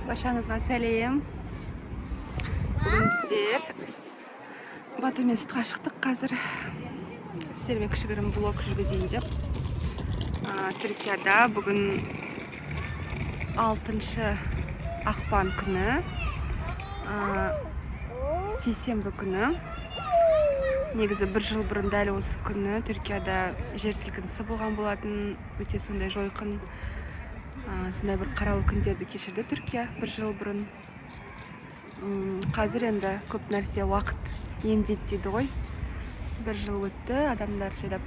Баршаңызға сәлем. Бүгін біздер Батумен сыртқа шықтық қазір. Сіздермен кішігірім влог жүргізейін деп. Түркияда бүгін 6 ақпан күні, сейсенбі күні. Негізі бір жыл бұрын дәл осы күні Түркияда жер сілкінісі болған болатын. Өте сондай жойқын, сондай бір қаралы күндерді кешірді Түркия бір жыл бұрын. Қазір енді көп нәрсе уақыт емдейді дейді ғой. Бір жыл өтті, адамдар жайлап.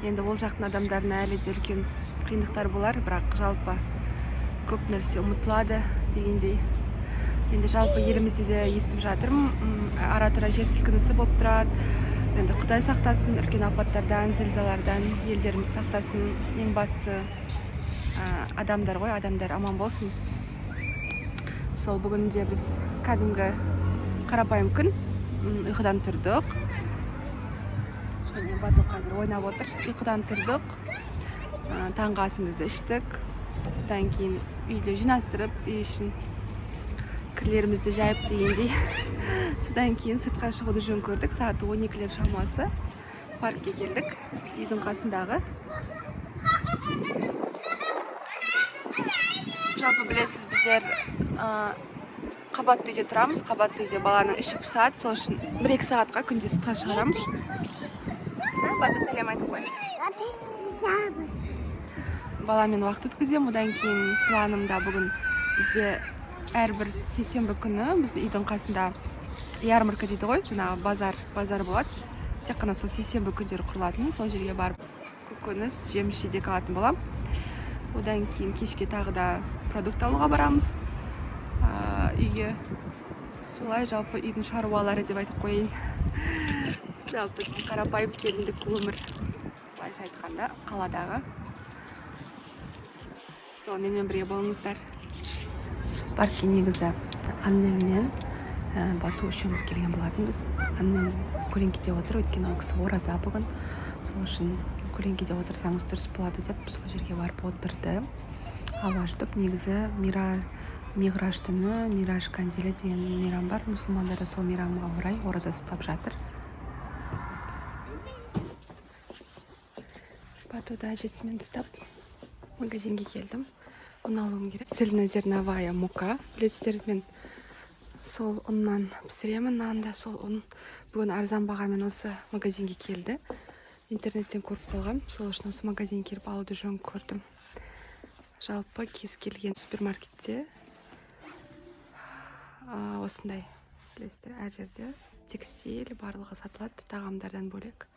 Енді ол жақтың адамдарына әлі де үлкен қиындықтар болар, бірақ жалпы көп нәрсе ұмытылады дегендей. Енді жалпы елімізде де естіп жатырмын, ара-тұра жер сілкінісі болып тұрады. Енді Құдай сақтасын үлкен апаттардан, зілзалардан, елдеріміз сақтасын. Ең бастысы, адамдар ғой, адамдар аман болсын. Сол бүгін де біз кәдімгі қарапайым күн, ұйқыдан тұрдық. Және Бату қазір ойнап отыр. Ұйқыдан тұрдық, таңғы асымызды іштік. Содан кейін үйді жинастырып, үй үшін кірлерімізді жайып дегендей. Содан кейін сыртқа шығуды жөн көрдік. Сағат он екілер шамасы паркке келдік, үйдің қасындағы. Жалпы білесіз, біздер, қабатты үйде тұрамыз. Қабатты үйде баланың іші пысады, сол үшін бір-екі сағатқа күнде сыртқа шығарамын. Бату, сәлем айтып қой. Баламен уақыт өткіземін. Одан кейін планымда бүгін бізде әрбір сейсенбі күні біздің үйдің қасында ярмарка дейді ғой, жаңағы базар болады. Тек қана сол сейсенбі күндері құрылатын, сол жерге барып көкөніс, жеміс жидек алатын боламын. Одан кейін кешке тағы да продукт алуға барамыз. Үйге. Солай жалпы үйдің шаруалары деп айтып қояйын. Жалпы қарапайым келіндік өмір, былайша айтқанда, қаладағы. Сол менімен бірге болыңыздар. Паркке негізі аннеммен, Бату үшеуміз келген болатынбыз. Аннем көлеңкеде отыр, өйткені ол кісі ораза бүгін. Сол үшін көлеңкеде отырсаңыз дұрыс болады деп сол жерге барып отырды. Ауа жұтып, негізі Миғраж түні, Мираж кандилі деген мейрам бар. Мұсылмандар да сол мейрамға орай ораза ұстап жатыр. Батуды әжесімен ұстап магазинге келдім. Ұн алуым керек. Цельнозерновая мука. Білесіздер, мен сол ұннан пісіремін нанды. Сол ұн бүгін арзан бағамен осы магазинге келді. Интернеттен көріп қалғам. Сол үшін осы магазинге келіп алуды жөн көрдім. Жалпы кез келген супермаркетте, осындай, білесіздер, әр жерде текстиль барлығы сатылады, тағамдардан бөлек.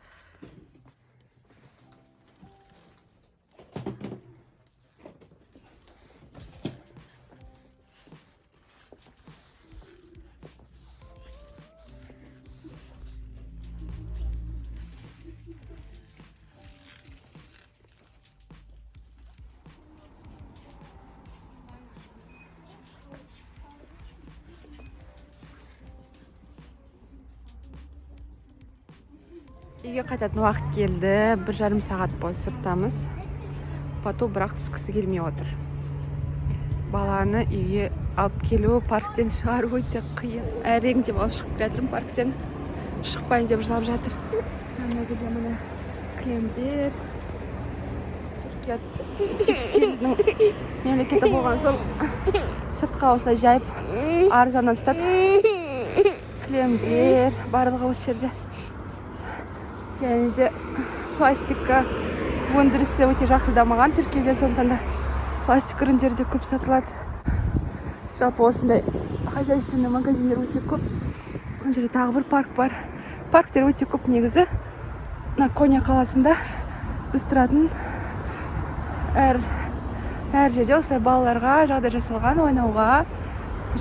Үйге қайтатын уақыт келді. Бір жарым сағат бойы сырттамыз. Бату бірақ түскісі келмей отыр. Баланы үйге алып келу, парктен шығару өте қиын. Әрең деп алып шығып келе жатырмын парктен. Шықпайын деп жылап жатыр. Мына жерде міне кілемдер. Түркия текстильдің мемлекеті болған соң сыртқа осылай жайып арзаннан сатады. Кілемдер барлығы осы жерде. Және де пластика өндірісі өте жақсы дамыған Түркияда, сондықтан да пластик ürіндері де көп сатылады. Жалпы осындай хозяйственный магазиндер өте көп. Мына жерде тағы бір парк бар. Парктер өте көп негізі. Мына Коня қаласында біз тұратын әр жерде осылай балаларға жағдай жасалған ойнауға.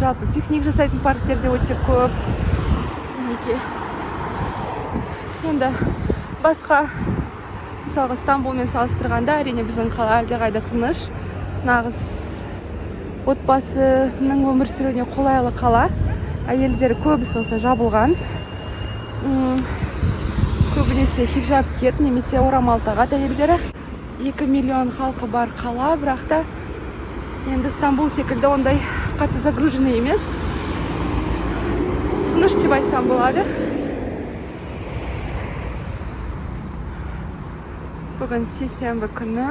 Жалпы пикник жасайтын парктер де өте көп. Мінекей. Енді басқа, мысалға, Стамбулмен салыстырғанда, әрине біздің қала әлдеқайда тыныш, нағыз отбасының өмір сүруіне қолайлы қала. Әйелдері көбісі осылай жабылған. Көбінесе хиджаб киеді немесе орамал тағады әйелдері. 2 миллион халқы бар қала, бірақ та енді Стамбул секілді ондай Қатты загруженный емес, тыныш деп айтсам болады. Бүгін сейсенбі күні,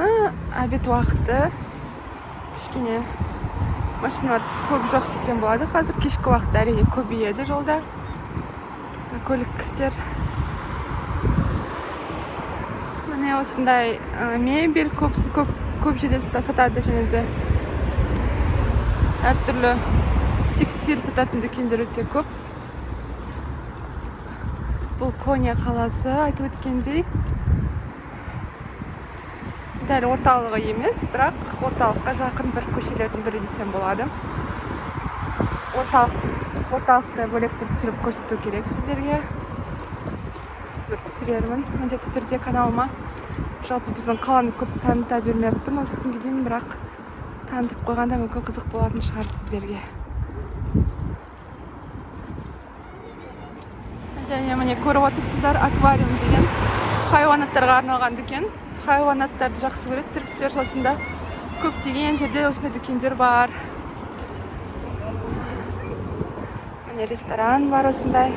обед уақыты, кішкене машиналар көп жоқ десем болады. Қазір кешкі уақытта, әрине, көбейеді жолда көліктер. Міне, осындай мебель көп, көп, көп жерде сатады және де әртүрлі текстиль сататын дүкендер өте көп. Бұл Конья қаласы, айтып өткендей, дәл орталығы емес, бірақ орталыққа жақын бір көшелердің бірі десем болады. Орталықты бөлек бір түсіріп көрсету керек сіздерге, бір түсірермін міндетті түрде каналыма. Жалпы біздің қаланы көп таныта бермеппін осы күнге дейін, бірақ танытып қойғанда мүмкін қызық болатын шығар сіздерге. Және міне, көріп отырсыздар, аквариум деген хайуанаттарға арналған дүкен. Хайуанаттарды жақсы көреді түріктер, сосын да көптеген жерде осындай дүкендер бар. Міне, ресторан бар осындай,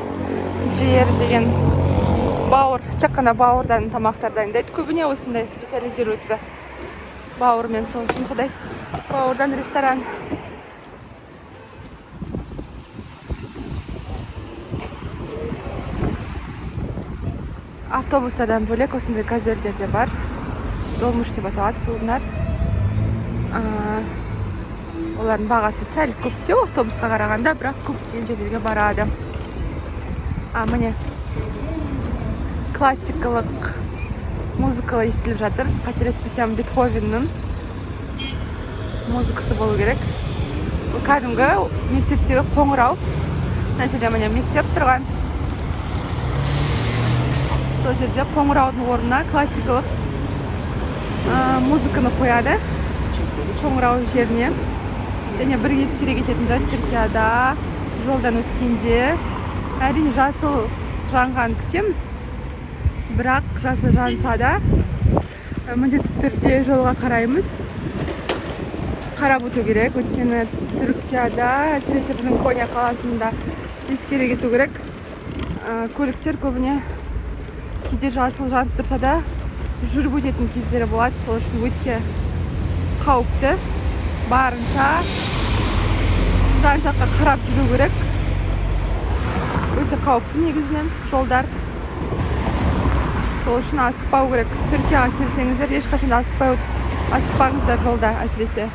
Жер деген, бауыр, тек қана бауырдан тамақтар дайындайды көбіне, осындай специализируется бауырмен, сосын сондай бауырдан ресторан. Автобустардан бөлек осындай газельдер де бар, долмуш деп аталады бұлар. Олардың бағасы сәл көптеу автобусқа қарағанда, бірақ көптеген жерлерге барады. А міне, классикалық музыка естіліп жатыр, қателеспесем, Бетховеннің музыкасы болу керек. Бұл кәдімгі мектептегі қоңырау. Мына жерде, міне, мектеп тұрған, сол жерде қоңыраудың орнына классикалық музыканы қояды қоңырау жеріне. Және бір ескере кететін жайт: Түркияда жолдан өткенде, әрине, жасыл жанғанын күтеміз, бірақ жасыл жанса да, міндетті түрде жолға қараймыз, қарап өту керек. Өйткені Түркияда, әсіресе біздің Конья қаласында, ескере кету керек, көліктер көбіне кейде жасыл жанып тұрса да жүріп өтетін кездері болады. Сол үшін өте қауіпті, барынша жан жаққа қарап жүру керек. Өте қауіпті негізінен жолдар, сол үшін асықпау керек. Түркияға келсеңіздер, ешқашан да асықпаңыздар жолда әсіресе.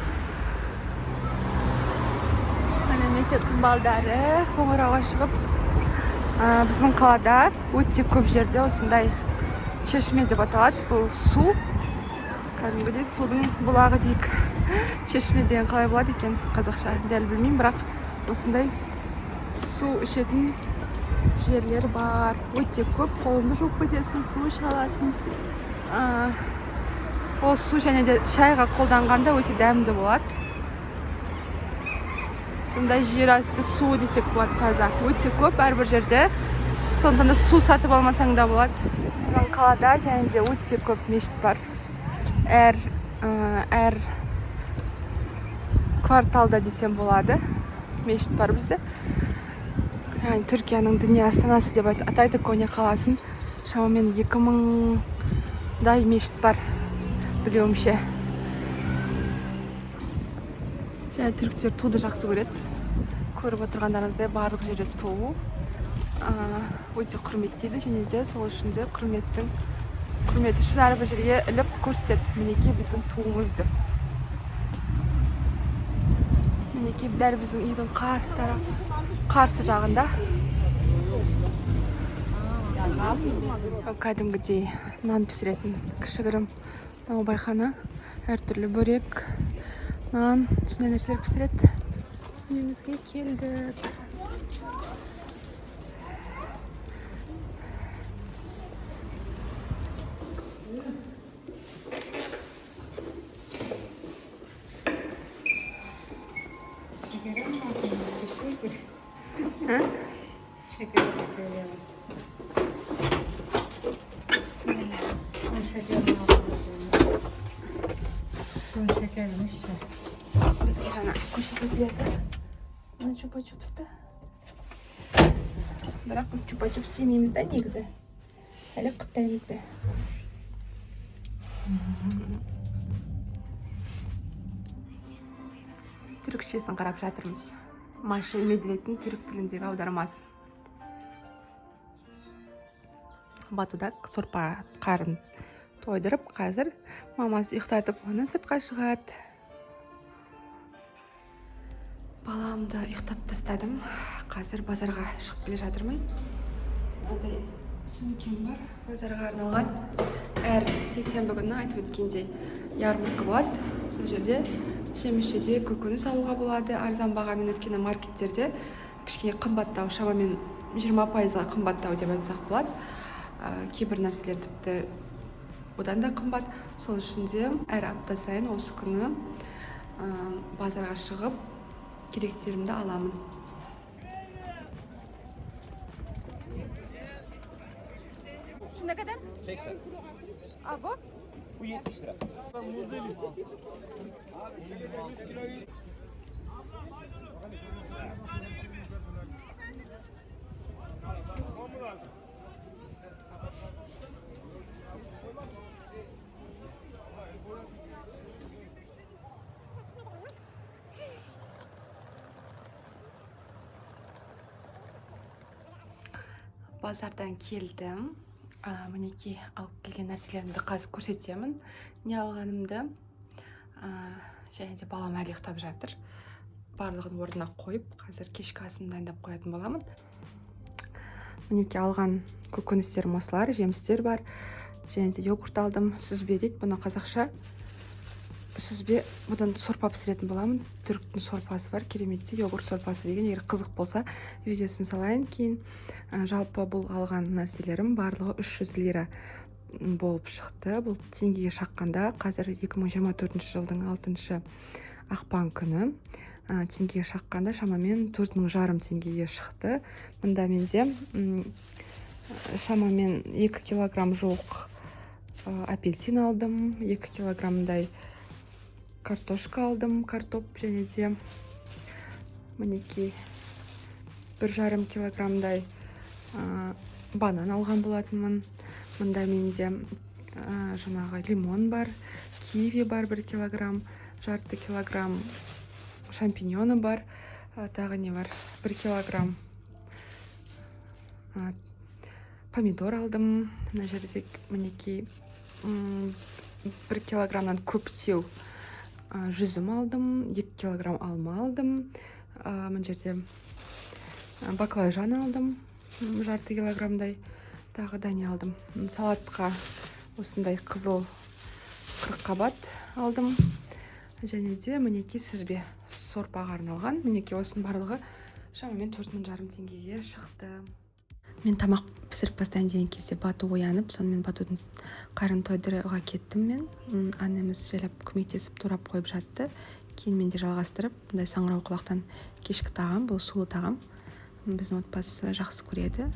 Міне, мектептің балдары қоңырауға шығып. Біздің қалада өте көп жерде осындай чешме деп аталады. Бұл су, кәдімгідей судың бұлағы дейік. Чешме деген қалай болады екен қазақша, дәл білмеймін, бірақ осындай су ішетін жерлер бар өте көп. Қолыңды жуып кетесің, су іше аласың. Ол су және де шайға қолданғанда өте дәмді болады. Сондай жер асты суы десек болады, таза, өте көп әрбір жерде, сондықтан да су сатып алмасаң да болады. Біздің қалада және де өте көп мешіт бар. Әр кварталда десем болады, мешіт бар бізде. Яғни Түркияның діни астанасы деп атайды Конья қаласын. Шамамен 2000-дай мешіт бар білуімше. Және түріктер туды жақсы көреді. Көріп отырғандарыңыздай, барлық жерде ту. Өте құрметтейді және де сол үшін де құрмет үшін әрбір жерге іліп көрсетеді, мінекей, біздің туымыз деп. Мінекей, дәл біздің үйдің қарсы жағында. Мынау кәдімгідей нан пісіретін кішігірім наубайхана, әртүрлі бөрек, нан, сондай нәрселер пісіреді. Үйімізге келдік. Şeker. Ha? Şeker koyalım. Bismillah. Son şekerini alalım. Son şekermiş ya. Бізге жаңа көшеде берді. мына чупа-чупсты. Бірақ біз чупа-чупс жемейміз да негізі. Әлі құттаймыз да. Түрікшесін қарап жатырмыз. Маша и Медведьтің түрік тіліндегі аудармасын. Батуда сорпа қарын тойдырып, қазір мамасы ұйықтатып, оны сыртқа шығады. Баламды ұйықтатып тастадым. Қазір базарға шығып келе жатырмын. Мынадай сөмкем бар, базарға арналған. Әр сейсенбі күні айтып өткендей ярмарка болады. Сол жерде жеміс жидек, көкөніс алуға болады арзан бағамен. Өйткені маркеттерде кішкене қымбаттау, шамамен 20%-ға қымбаттау деп айтсақ болады. Кейбір нәрселер тіпті одан да қымбат. Сол үшін де әр апта сайын осы күні базарға шығып керектерімді аламын. Şu ne kadar? 80. A bu? Bu 70 lira. Базардан келдім. Мінекей, алып келген нәрселерімді қазір көрсетемін, не алғанымды. Және де балам әлі ұйықтап жатыр. Барлығын орнына қойып, қазір кешкі асымды дайындап қоятын боламын. Мінекей, алған көкөністерім осылар, жемістер бар. Және де йогурт алдым. Сүзбе дейді бұны қазақша. Сүзбе, бұдан сорпа пісіретін боламын. Түріктің сорпасы бар, керемет йогурт сорпасы деген. Егер қызық болса, видеосын салайын кейін. Жалпы бұл алған нәрселерім барлығы 300 лира болып шықты. Бұл теңгеге шаққанда қазір 2024 жылдың 6 ақпан күні. Теңгеге шаққанда шамамен 4500 теңгеге шықты. Мында менде шамамен 2 килограмм жуық апельсин алдым, 2 килограммдай картошка алдым, картоп, және де мінекей 1,5 килограммдай банан алған болатынмын. Мында менде жаңағы лимон бар, киви бар 1 килограмм, жарты килограмм шампиньоны бар, тағы не бар, 1 килограмм помидор алдым. Мына жерде мінекей 1 килограммнан көптеу жүзім алдым, 2 килограмм алма алдым. Мына жерде баклажан алдым, жарты килограммдай. Тағы да не алдым? Салатқа осындай қызыл қырыққабат алдым. Және де мінекей сүзбе сорпаға арналған. Мінекей осының барлығы шамамен 4500 теңгеге шықты. Мен тамақ пісіріп бастайын деген кезде Бату оянып, сонымен Батудың қарын тойдыруға кеттім мен. Аннеміз жайлап көмектесіп турап қойып жатты. Кейін мен де жалғастырып, мындай саңырауқұлақтан кешкі тағам, бұл сулы тағам. Біздің отбасы жақсы көреді.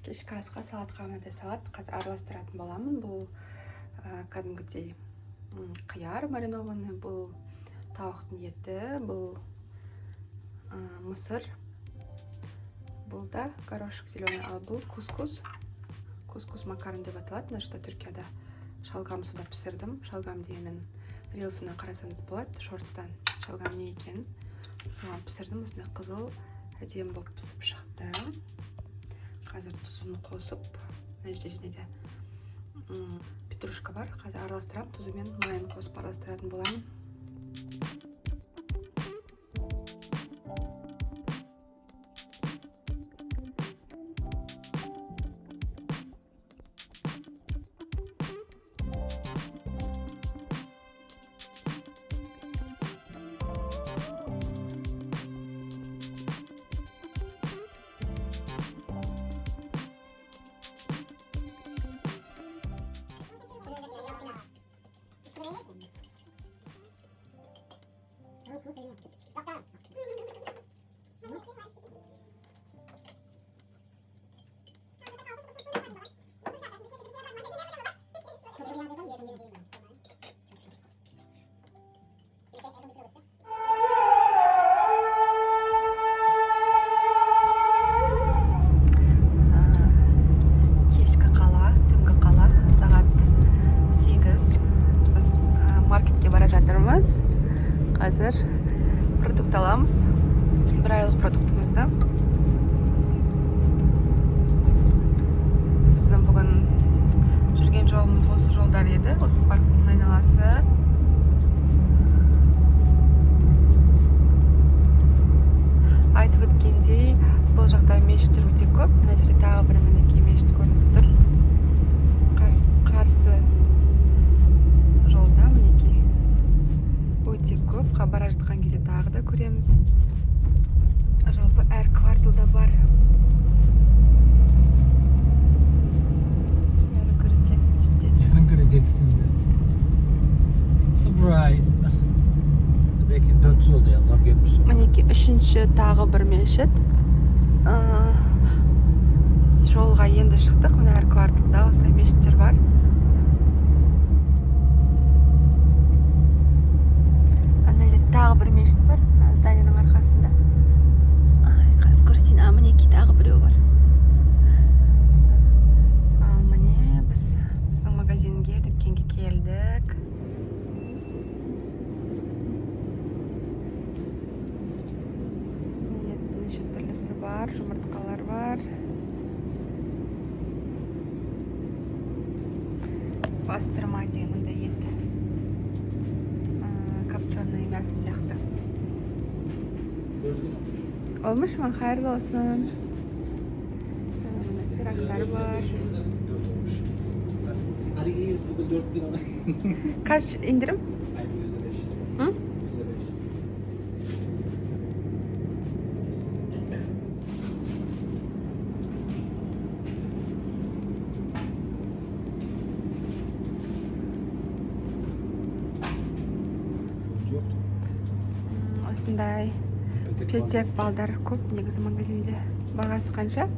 Кешкі асқа салатқа мынадай салат қазір араластыратын боламын. Бұл кәдімгідей қияр маринованный, бұл тауықтың еті, бұл мысыр, бұл да горошек зеленый, ал бұл кускус, кускус макарон деп аталады. Мына жақта Түркияда шалғам суда пісірдім. Шалғам дегенмен рилсымнан қарасаңыз болады, шортстан шалғам не екенін. Соған пісірдім, осындай қызыл әдемі болып пісіп шықты. Қазір тұзын қосып, мына жерде және де Петрушка бар, қазір араластырамын, тұзы мен майын қосып араластыратын боламын. Кешкі қала, түнгі қала, сағат 8. Біз маркетке бара жатырмыз. Қазір продукт аламыз. Бір айлық продуктымызды. Біздің бүгін жүрген жолымыз осы жолдар еді, осы парктің айналасы. Айтып өткендей, бұл жақта мешіттер өте көп. Мына жерде тағы бір мінекей мешіт көрініп тұр. Қарсы жолда мінекей өте көп. Бара жатқан кезде тағы да көреміз. Жалпы әр кварталда бар. Yarın göreceksin işte. Yarın göreceksin de. Surprise. Belki 400 oldu ya, zam gelmiş. Мінекей үшінші тағы бір мешіт. Жолға енді шықтық. Мына әр кварталда осылай мешіттер бар. Ана жерде тағы бір мешіт бар, мына зданияның арқасында. Ай, қазір көрсетейін. А, мінекей тағы біреу бар. Ал міне біз біздің магазинге, дүкенге келдік. Еттің неше түрлісі бар, жұмыртқалар бар. Бастырма деген мындай ет. Копченое мясо сияқты. Olmuş mu? Hayırlı olsun. Мына сирақтар бар. 4 olmuş. Hadi iyiyiz bugün 4000 aldık. Kaç indirim? Hayır, %5. Hı? %5. Yoktu. Осындай петек балдар көп негізі магазинде. Бағасы қанша?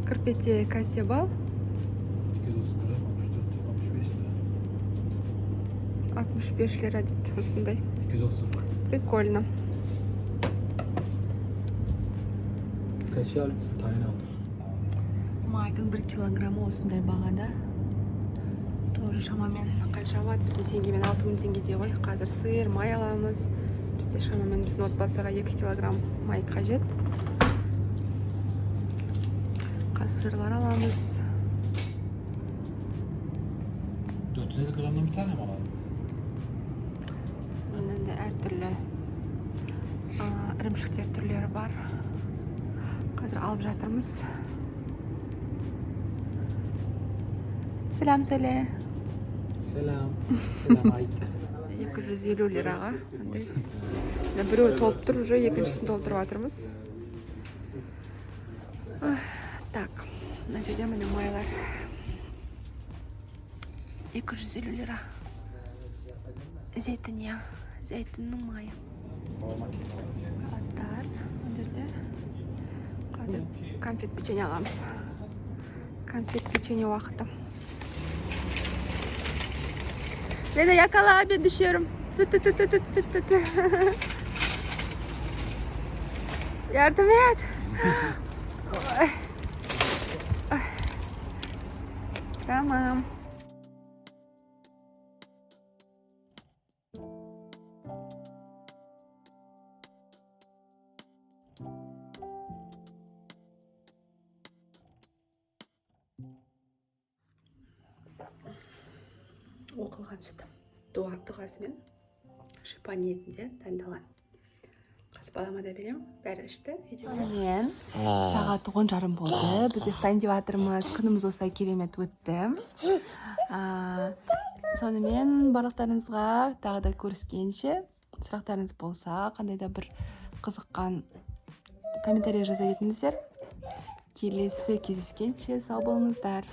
Кірпете касе бал 230 gram, 64, 65 lira. 65 лира дейді осындай. 230 lira. Прикольно. Kaşar tayin aldık. Майдың 1 килограммы осындай бағада. Тоже шамамен қанша болады? Біздің теңгемен 6000 теңгедей ғой. Қазір сыр, май аламыз. Бізде шамамен біздің отбасыға 2 килограмм май қажет. Қазір сырлар аламыз. 450 gramdan bir tane mi alalım? Мынандай әртүрлі ірімшіктер түрлері бар. Қазір алып жатырмыз. Сәлем, сәле. Selam. Selam ait. 250 лираға. Андай. Мына біреуі толып тұр, уже екіншісін толтырып жатырмыз. Ах, так, мына жерде міне майлар. 250 лира. Зейтінья, зәйтүннің майы. Шоколадтар мына жерде. Қазір конфет печенье аламыз. Конфет печенье уақыты. Beni yakala, ben düşüyorum. Tı tı tı tı tı tı tı tı. Yardım et. Ой. Ой. Tamam. Оқылған сүт дуа дұғасымен шипа ниетінде дайындалған. Қазір балама да беремін. Бәрі ішті. Сонымен, сағат 10:30 болды, біз ұйықтайын деп жатырмыз. Күніміз осылай керемет өтті. Сонымен, барлықтарыңызға тағы да көріскенше! Сұрақтарыңыз болса, қандай да бір қызыққан комментарий жаза кетіңіздер. Келесі кездескенше сау болыңыздар!